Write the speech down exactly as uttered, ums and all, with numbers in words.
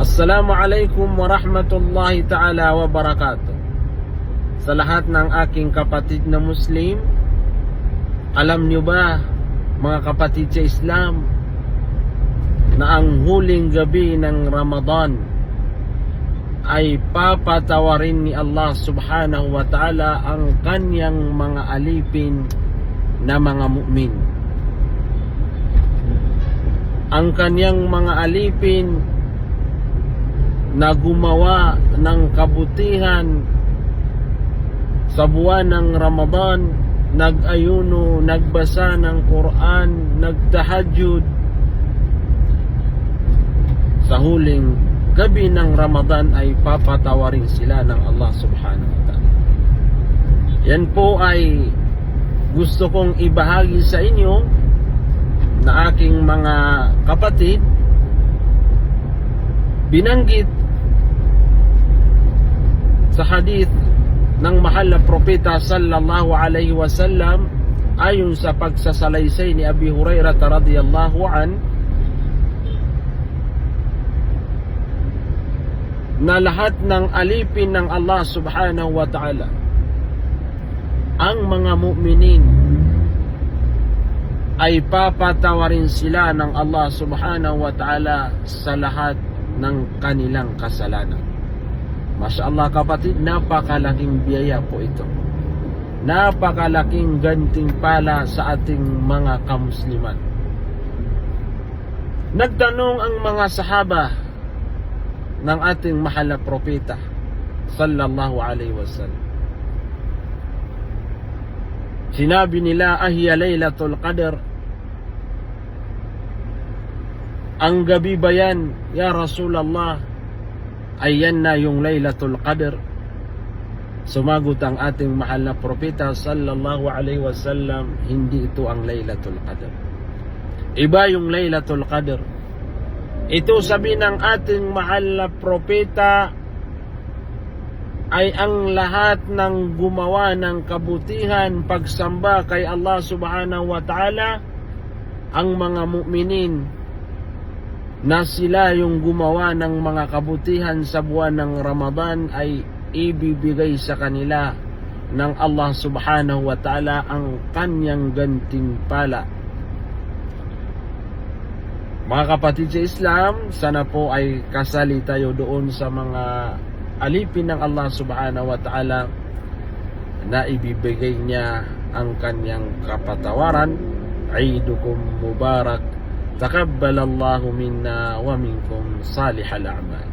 Assalamu alaikum warahmatullahi ta'ala wabarakatuh. Sa lahat ng aking kapatid na Muslim, alam niyo ba, mga kapatid sa Islam, na ang huling gabi ng Ramadan ay papatawarin ni Allah subhanahu wa ta'ala ang kanyang mga alipin na mga mu'min. Ang kanyang mga alipin na gumawa ng kabutihan sa buwan ng Ramadan, nag-ayuno, nagbasa ng Quran, nagtahajjud, sa huling gabi ng Ramadan ay papatawarin sila ng Allah subhanahu wa ta'ala. Yan po ay gusto kong ibahagi sa inyo na aking mga kapatid, binanggit sa hadith ng mahal na propeta sallallahu alaihi wasallam, ayon sa pagsasalaysay ni Abi Hurairah radhiyallahu anhu, na lahat ng alipin ng Allah subhanahu wa ta'ala, ang mga mu'minin, ay papatawarin sila ng Allah subhanahu wa ta'ala sa lahat ng kanilang kasalanan. Masha Allah kapatid, napakalaking biyaya po ito. Napakalaking gantimpala sa ating mga kamusliman. Nagtanong ang mga sahaba ng ating mahal na propeta sallallahu alaihi wasallam. Sinabi nila, "Ahiya Lailatul Qadr? Ang gabi ba yan, ya Rasulullah, ay yan na yung Lailatul Qadr?" Sumagot ang ating mahal na propeta sallallahu alaihi wasallam, "Hindi ito ang Lailatul Qadr. Iba yung Lailatul Qadr. Ito," sabi ng ating mahal na propeta, "ay ang lahat ng gumawa ng kabutihan, pagsamba kay Allah subhanahu wa ta'ala, ang mga mu'minin na sila yung gumawa ng mga kabutihan sa buwan ng Ramadan ay ibibigay sa kanila ng Allah subhanahu wa ta'ala ang kanyang gantimpala." Mga kapatid sa Islam, sana po ay kasali tayo doon sa mga alipin ng Allah subhanahu wa ta'ala na ibibigay niya ang kanyang kapatawaran. Eidukum Mubarak. Taqabbalallahu minna wa minkum salihal a'mal.